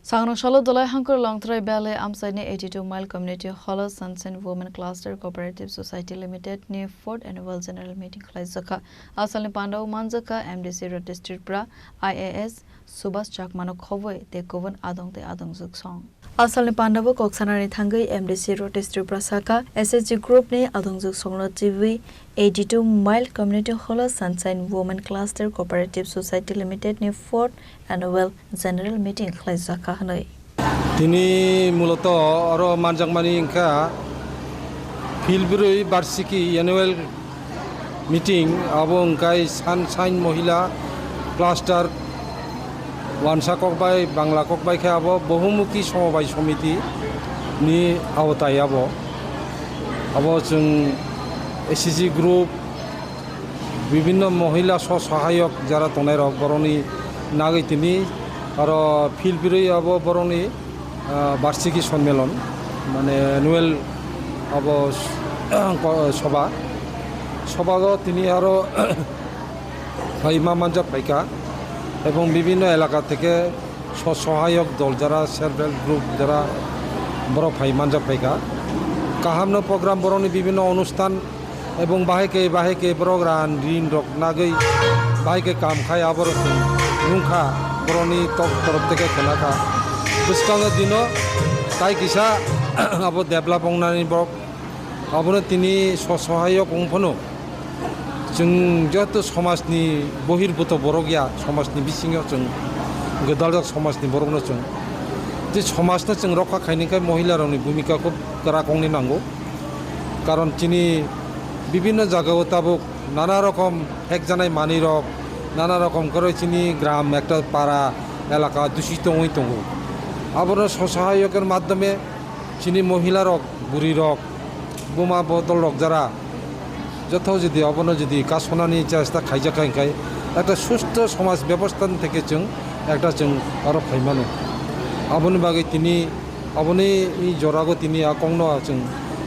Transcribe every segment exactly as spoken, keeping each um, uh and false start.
Sangrong salo Dolai Hangkor Longtrai Valley amchaini eighty-two Mile Community Hall o Sunshine Women Cluster Cooperative Society Limited ni fourth Annual General Meeting khlaijakha. A salni pandao manjakha M D C Ritesh Tripura, I A S, Subhas Chakmano khobwi tei kubun adong tei adongjwk song. A salni pandao kok sanani thangwi M D C Ritesh Tripura sakha, S H G Group ni adongjwk songno twiwi eighty-two Mile Community Hall o Sunshine Women Cluster Cooperative Society Limited ni fourth Annual General Meeting khlaijakha hwnwi. Tini muloto oro manjakmani wngkha Philbrwi Barshiki Annual Meeting, abo wngkha Sunshine Mohila Cluster, wansa kok bai, Bangla kok bai khe abo Bohumukhi Somobai Somiti ni aotai abo. Abo chwng S H G Group, bibhinno mohila sw-sahayok jara tongnairok borokni nagwi tini aro Philbrwi abo borokni, ah, Barshiki Sonmelon, mane annual abo s-, ko-, soba. Sobago tini aro phaima manjak phaikha, ebong bibhinno elaka theke sw-sahayok dol jara, self help group jara borok phai manjak phaikha. Kahamno program borokni bibhinno onusthan ebong bahai khe, bahai khe borok ran rin rok nagwi bahai khe kam khai aborok chwng nungkha, borokni tok torop theke khenakha. Bwskango dino tai kisa abo develop wngnani borok abono tini sw-sahayok wng phano chwng joto somajni bohirbuto borok ya, somajni bisingo chwng gwdaljak somajni borokno chwng tei somajno chwng rokha khaini khe mohilarokni bhumika khub kwrak wngni nango. Karon chini bibhinno jagao tabuk nana rokom hekjanai manwirok, nana rokom kwrwi chini gram ekta para elaka dushito wngwi tongo. Abono sw-sahayokni maddhome chini mohilarok, bwrwirok, buma bodolrok jara joto jodi abono jodi kasonani chesta khaijak kha hwnkhe ekta susto somaj bebostha theke chwng ekta chwng aro phaimano. Aboni bagwi tini Aboni i jorago tini a kokno chwng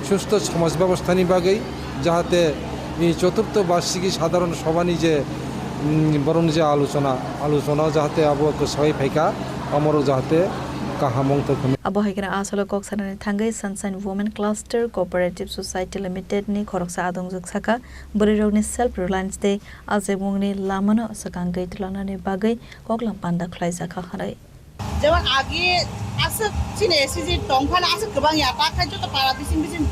susto somaj bebosthani bagwi, jahate i choturtho barshiki sadharon sobhani je, mm, borokni je alochona, alochona jahate abo kwsai phaikha, amoro jahate kaham wngthok hwnwi. Abo hai kheno a salo kok sanani thangwi Sunshine Women Cluster Cooperative Society Limited ni khoroksa adongjwk sakha, bwrwirokni self reliance tei achaimungni lamano swkangwi twlangnani bagwi koklam panda khlaijakha hwnwi. Jemon agi aswk chini S H G tongphano aswk kwbang ya, ta khai joto para bising bising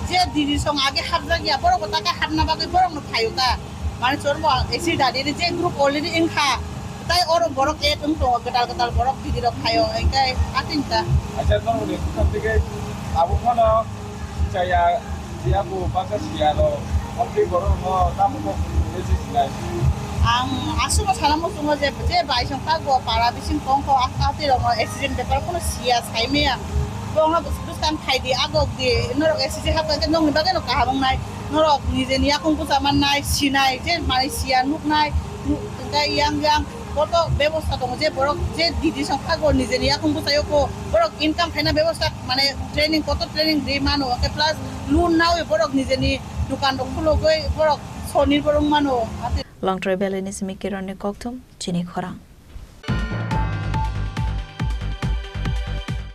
je didi song agi hapjak ya, borok bo ta khai hapna bagwi borok no phaio ta. Mane chwng bo S H G dadi ni je group already wngkha, tai oro borok add wng tongo, kwtal kwtal borok didi rok phaio, engkai ating ta. Acha, norok ni kham dige abo phano chaya. Siya bo bangsa siya no, amtwi borok no tamo kok resi sinai. Ang aswk no sana muchungo je, je bai song kha go para bising kong kong, a, a twi rok no accident bepar kono siya sai me ang. Bong no bwskang khai di, agok di, norok accident hap kha khe nokni bagwi no kaham wngnai. Norok nijeni yakung bwsa mannai, sinai, je manwi siya nuknai, nu-, hwnkhe yang yang. Koto bebosta tongo je borok je didi song kha go nijeni yakung bwsaio ko borok income khaina bebosta mane training koto training ri mano hwnkhe plus loan nawi borok nijeni dukan rok khulogwi borok sonirbor wng mano. Longtrai Valley ni simi Kiron ni kokthum chini khorang.